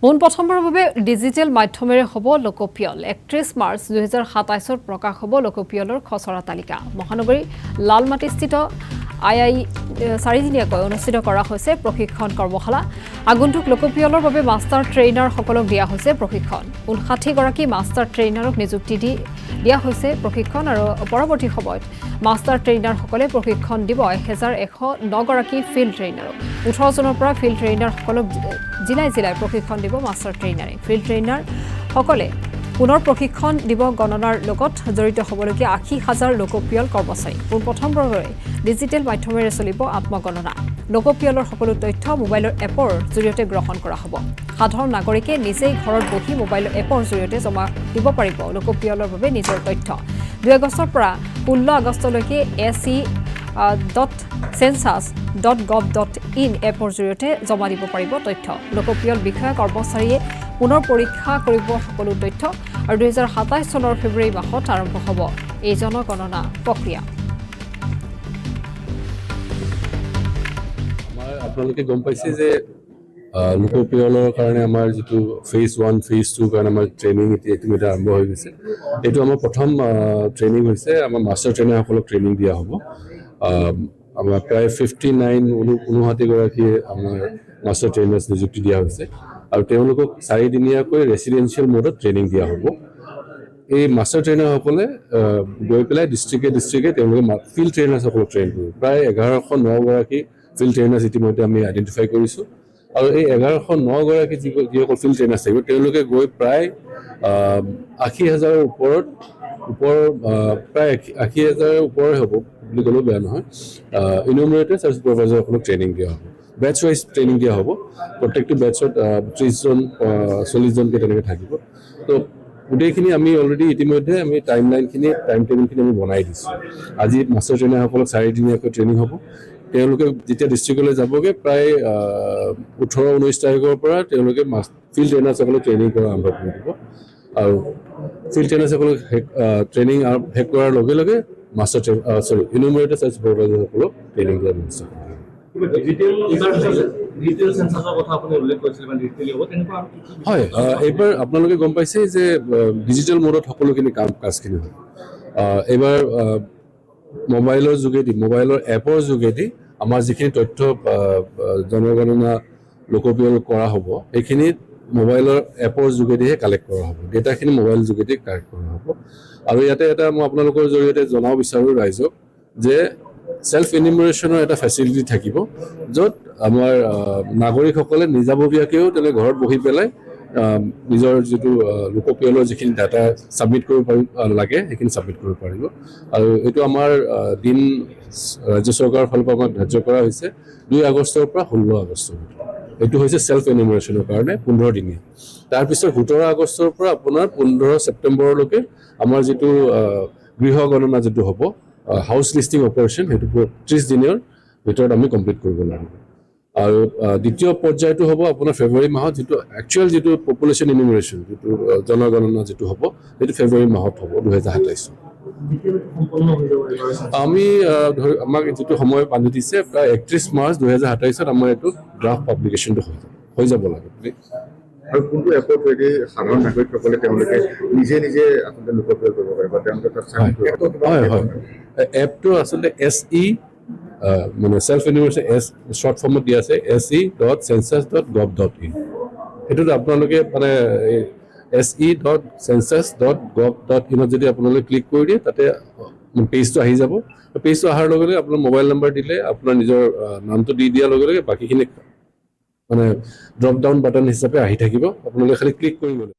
পোনপ্ৰথমবাৰৰ বাবে ডিজিটেল মাধ্যমেৰে হ'ব লোকপিয়ল। 31 মাৰ্চ 2027ত প্ৰকাশ হ'ব লোকপিয়লৰ খচৰা তালিকা। মহানগৰী লালমাটিস্থিত আই আই চাৰিদিনীয়াকৈ অনুষ্ঠিত কৰা হৈছে প্ৰশিক্ষণ কৰ্মশালা। আগন্তুক লোকপিয়লৰ বাবে মাষ্টাৰ ট্ৰেইনাৰসকলক দিয়া হৈছে প্ৰশিক্ষণ। 59গৰাকী মাষ্টাৰ ট্ৰেইনাৰক নিযুক্তি দি দিয়া হৈছে প্ৰশিক্ষণ আৰু পৰৱৰ্তী সময়ত মাষ্টাৰ ট্ৰেইনাৰসকলে প্ৰশিক্ষণ দিব 1109গৰাকী ফিল্ড ট্ৰেইনাৰক। 18 জনৰ পৰা ফিল্ড ট্ৰেইনাৰসকলক জিলাই জিলাই প্ৰশিক্ষণ দিব মাষ্টাৰ ট্ৰেইনাৰে। ফিল্ড ট্ৰেইনাৰসকলে পুনৰ প্ৰশিক্ষণ দিব গণনাৰ লগত জড়িত হ'বলগীয়া 80 হাজাৰ লোকপিয়ল কৰ্মচাৰী। পোনপ্ৰথমবাৰৰ বাবে ডিজিটেল মাধ্যমেৰে চলিব আত্মগণনা। লোকপিয়লৰ সকলো তথ্য মোবাইলৰ এপৰ জৰিয়তে গ্ৰহণ কৰা হ'ব। সাধাৰণ নাগৰিকে নিজেই ঘৰত বহি মোবাইলৰ এপৰ জৰিয়তে জমা দিব পাৰিব লোকপিয়লৰ বাবে নিজৰ তথ্য। 2 আগষ্টৰ পৰা 16 আগষ্টলৈকে se.census.gov.in এপৰ জৰিয়তে জমা দিব পাৰিব তথ্য। লোকপিয়ল বিষয়া কৰ্মচাৰীয়ে পুনৰ পৰীক্ষা কৰিব সকলো তথ্য আৰু 2027 চনৰ ফেব্ৰুৱাৰী মাহত আৰম্ভ হ'ব এই জনগণনা প্ৰক্ৰিয়া। আমাৰ আপোনালোকে গম পাইছে যে লোকপিয়লৰ কাৰণে আমাৰ যিটো ফেজ ওৱান, ফেজ টুৰ কাৰণে আমাৰ ট্ৰেইনিং এতিয়া ইতিমধ্যে আৰম্ভ হৈ গৈছে। এইটো আমাৰ প্ৰথম ট্ৰেইনিং হৈছে। আমাৰ মাষ্টাৰ ট্ৰেইনাৰসকলক ট্ৰেইনিং দিয়া হ'ব। আমাৰ প্ৰায় 59, 59গৰাকীয়ে আমাৰ মাষ্টাৰ ট্ৰেইনাৰ্ছ নিযুক্তি দিয়া হৈছে আৰু তেওঁলোকক চাৰিদিনীয়াকৈ ৰেচিডেঞ্চিয়েল মোডত ট্ৰেইনিং দিয়া হ'ব। এই মাষ্টাৰ ট্ৰেইনাৰসকলে গৈ পেলাই ডিষ্ট্ৰিক্টে ডিষ্ট্ৰিক্টে তেওঁলোকে ফিল্ড ট্ৰেইনাৰ্ছসকলক ট্ৰেইন কৰিব। প্ৰায় 1109গৰাকী ফিল্ড ট্ৰেইনাৰ্ছ ইতিমধ্যে আমি আইডেণ্টিফাই কৰিছোঁ আৰু এই 1109গৰাকী যিসকল ফিল্ড ট্ৰেইনাৰ্ছ থাকিব, তেওঁলোকে গৈ প্ৰায় 80 হাজাৰৰ ওপৰৰ, প্ৰায় 80 হাজাৰৰ ওপৰে হ'ব বুলি ক'লেও বেয়া নহয়, ইনিউমাৰেটাৰ্ছ আৰু ছুপাৰভাইজাৰসকলক ট্ৰেইনিং দিয়া হ'ব। বেটছ ৱাইজ ট্ৰেইনিং দিয়া হ'ব। প্ৰত্যেকটো বেটছত 30জন, 40জনকৈ তেনেকৈ থাকিব। তো গোটেইখিনি আমি অলৰেডি ইতিমধ্যে আমি টাইম লাইনখিনি, টাইম টেবুলখিনি আমি বনাই দিছোঁ। আজি মাষ্টাৰ ট্ৰেইনাৰসকলক চাৰিদিনীয়াকৈ ট্ৰেইনিং হ'ব। তেওঁলোকে যেতিয়া ডিষ্ট্ৰিক্টলৈ যাবগৈ, প্ৰায় 18, 19 তাৰিখৰ পৰা তেওঁলোকে ফিল্ড ট্ৰেইনাৰ্ছসকলক ট্ৰেইনিং কৰা আৰম্ভ কৰি দিব আৰু ফিল্ড ট্ৰেইনাৰ্ছসকলক ট্ৰেইনিং শেষ কৰাৰ লগে লগে মাষ্টাৰ ট্ৰেইন চৰি ইনিউমাৰেটাৰ্ছ আৰু ছুপাৰভাইজাৰসকলক ট্ৰেইনিং দিয়াৰ ব্যৱস্থা কৰিব। ডিজিটেল চেঞ্চাছৰ কথা আপুনি উল্লেখ কৰিছিল, মানে ডিজিটেলি হ'ব, তেনেকুৱা আৰু কি কি? হয়, এইবাৰ আপোনালোকে গম পাইছে যে ডিজিটেল মোডত সকলোখিনি কাম কাজখিনি হ'ব। এইবাৰ মোবাইলৰ যোগেদি, মোবাইলৰ এপৰ যোগেদি আমাৰ যিখিনি তথ্য আহ, আহ, জনগণনা লোকপিয়ল কৰা হ'ব, সেইখিনি মোবাইলৰ এপৰ যোগেদিহে কালেক্ট কৰা হ'ব। ডেটাখিনি মোবাইল যোগেদি কালেক্ট কৰা হ'ব। আৰু ইয়াতে এটা মই আপোনালোকৰ জৰিয়তে জনাব বিচাৰোঁ ৰাইজক যে চেল্ফ ইনিউমাৰেশ্যনৰ এটা ফেচিলিটি থাকিব, য'ত আমাৰ নাগৰিকসকলে নিজাববীয়াকৈও তেওঁলোকে ঘৰত বহি পেলাই নিজৰ যিটো লোকপিয়লৰ যিখিনি ডাটা ছাবমিট কৰিব পাৰিব লাগে, সেইখিনি ছাবমিট কৰিব পাৰিব। আৰু এইটো আমাৰ দিন ৰাজ্য চৰকাৰৰ ফালৰ পৰা আমাক ধাৰ্য কৰা হৈছে 2 আগষ্টৰ পৰা 16 আগষ্টৰ ভিতৰত। এইটো হৈছে চেল্ফ এনিউমাৰেশ্যনৰ কাৰণে 15 দিনীয়া। তাৰপিছত 17 আগষ্টৰ পৰা আপোনাৰ 15 ছেপ্টেম্বৰলৈকে আমাৰ যিটো গৃহ গণনা যিটো হ'ব, হাউচ লিষ্টিং অপাৰেশ্যন, সেইটো 30 দিনৰ ভিতৰত আমি কমপ্লিট কৰিব লাগিব। আৰু দ্বিতীয় পৰ্যায়টো হ'ব আপোনাৰ ফেব্ৰুৱাৰী মাহত, যিটো একচুৱেল যিটো পপুলেশ্যন ইনিউমাৰেশ্যন, যিটো জনগণনা যিটো হ'ব, সেইটো ফেব্ৰুৱাৰী মাহত হ'ব 2027ত। ডিজিটেলটো সম্পন্ন হৈ যাব এইবাৰ? আমি আমাক যিটো সময় বান্ধি দিছে, প্ৰায় 31 মাৰ্চ 2027ত আমাৰ এইটো ড্ৰাফ্ট পাব্লিকেশ্যনটো হৈ যাব লাগে বুলি। আৰু কোনটো এপৰ থ্ৰুৱেদি সাধাৰণ নাগৰিকসকলে তেওঁলোকে নিজে নিজে আচলতে লোকপিয়ল কৰিব পাৰে বা তেওঁলোকে তাত চাইন কৰিব? হয়, এপটো আচলতে এছ ই, মানে চেল্ফ ইনিউমাৰেশ্যন, এছ শ্বৰ্ট ফৰ্মত দিয়া আছে, se.census.gov.in। সেইটোত আপোনালোকে মানে se.census.gov.inত যদি আপোনালোকে ক্লিক কৰি দিয়ে, তাতে পেজটো আহি যাব। পেজটো অহাৰ লগে লগে আপোনাৰ মোবাইল নাম্বাৰ দিলে, আপোনাৰ নিজৰ নামটো দি দিয়াৰ লগে লগে বাকীখিনি মানে ড্ৰপ ডাউন বাটন হিচাপে আহি থাকিব। আপোনালোকে খালি ক্লিক কৰি গ'লে